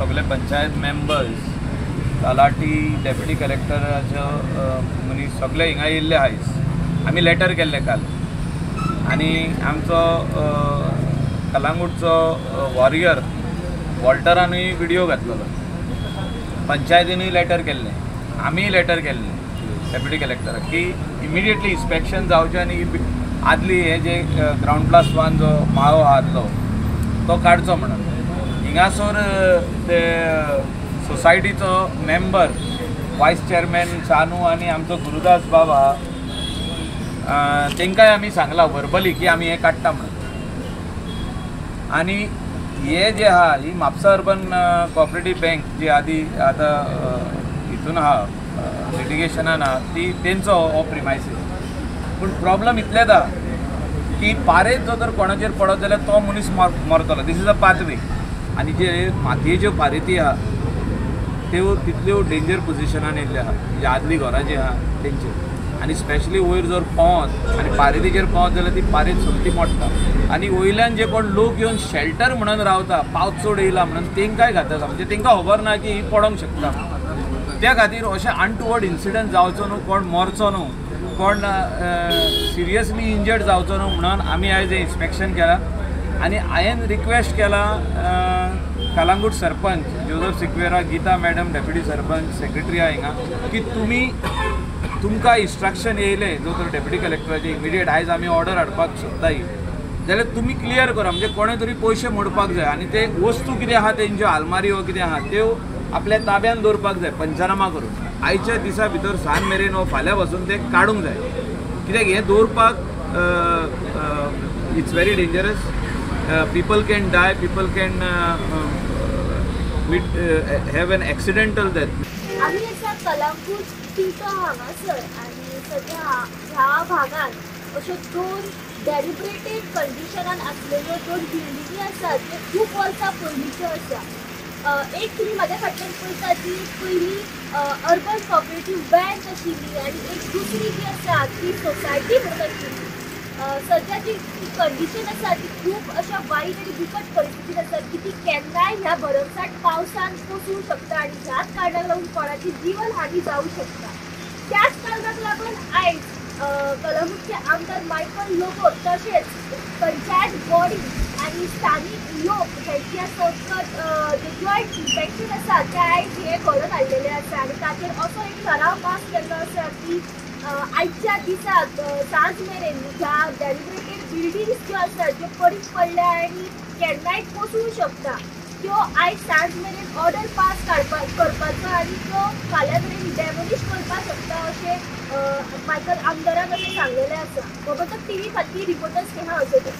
सगळे panchayat members, talathi, deputy कलेक्टराचो मनीस सगळे हिंगा येयल्ले आयज. आमी लेटर केल्ले काल आनी आमचो कलांगूटचो वॉरियर वॉल्टरानूय विडियो घातलेलो, पंचायतीनूय लेटर केल्लें, आमीय लेटर केल्लें डेप्युटी कलेक्टराक की इमिडिएटली इन्स्पेक्शन जावचें आनी आदली हे जे ग्रावंड प्लस वन जो माळो आहा आदलो तो काडचो म्हणून. हिंगासर ते सोसायटीचो मेंबर वायस चेअरमॅन शानू आनी आमचो गुरुदास बाबा तांकांय आमी सांगलां वर्बली की आमी हें काडटा म्हणून. आनी हे जे आहा ही म्हापसा अर्बन कॉपरेटीव बँक जी आदी आतां हितून आहा लिटिगेशनान आहा ती तेंचो हो प्रिमायसीस. पूण प्रॉब्लम इतलेंच आहा की पारेत जो जर कोणाचेर पडत जाल्यार तो मनीस मरतलो. This is a pathway. आनी जे मातयेच्यो पारेती आहा त्यो तितल्यो डेंजर पोजिशनान येयल्ल्यो आहा, म्हणजे आदलीं घरां जीं आहा तेंचेर. आनी स्पेशली वयर जर पोंवत आनी पारेतीचेर पोंवत जाल्यार ती पारेत सोमती मोडटा. आनी वयल्यान जे कोण लोक येवन शेल्टर म्हणून रावता, पावस चड येयला म्हणून तेंकांय घातक, म्हणजे तेंकां खबर ना की ही पडोंक शकता. त्या खातीर अशें अनटुवर्ड इन्सिडंट जावचो न्हू, कोण मरचो न्हू, कोण सिरियसली इंजर्ड जावचो न्हू म्हणून आमी आयज हें इन्स्पेक्शन केलां. आनी हांवें रिक्वेस्ट केला Calangute sarpanch Joseph Sequeira, Geeta madam deputy sarpanch, secretary आहा हिंगा की तुमी तुमकां इन्स्ट्रक्शन येयलें जो तर डेप्युटी कलेक्टराचे इमिडिएट आयज आमी ऑर्डर हाडपाक सोदता ही जाल्यार तुमी क्लियर करा. म्हणजे कोणें तरी पयशे मोडपाक जाय आनी ते वस्तू कितें आहा तेंच्यो आलमारी वो कितें आहा त्यो आपल्या ताब्यान दवरपाक जाय पंचनामा करून. आयच्या दिसा भितर सांज मेरेन वो फाल्यां पासून ते काडूंक जाय, कित्याक हें दवरपाक it's very dangerous. People can die, people can have an accidental death. आमी आसा कलांगूट टिटो हांगासर आनी सद्या ह्या भागांत अश्यो दोन डेलिब्रेटेड कंडिशनान आसलेल्यो दोन बिल्डिंगी आसात त्यो खूब वर्सां पयलींच्यो आसा. एक तुमी म्हाज्या फाटल्यान पळयता ती पयलीं अर्बन कॉपरेटीव बँक आशिल्ली आनी एक दुसरी जी आसा ती सोसायटी म्हणून आशिल्ली. सद्या जी कंडिशन आसा ती खूब अशा वायट आनी बिकट परिस्थितीन आसा की ती केन्नाय ह्या भरमसाठ पावसान कोसळूंक शकता आनी ह्याच कारणाक लागून कोणाची जीवन हानी जावंक शकता. त्याच कारणाक लागून आयज कलंगूटचे आमदार मायकल लोबो तशेंच पंचायत बॉडी आनी स्थानीक लोक हेंच्या सोबत जे जॉयंट इन्स्पेक्शन आसा तें आयज हें घडोवन हाडलेलें आसा आनी ताचेर असो एक ठराव पास केल्लो आसा की आयच्या दिसाक सांज मेरेन ह्या डेलिब्रेटेड बिल्डिंग्स ज्यो आसात ज्यो पडीक पडल्या आनी केन्नाय कोसळूंक शकता त्यो आयज सांज मेरेन ऑर्डर पास करपाचो आनी त्यो फाल्यां मेरेन डेमोलिश करपाक शकता अशें मायकल आमदारान अशें सांगलेलें आसा. गोमंतक टीव्ही खातीर रिपोर्टर स्नेहा अजय.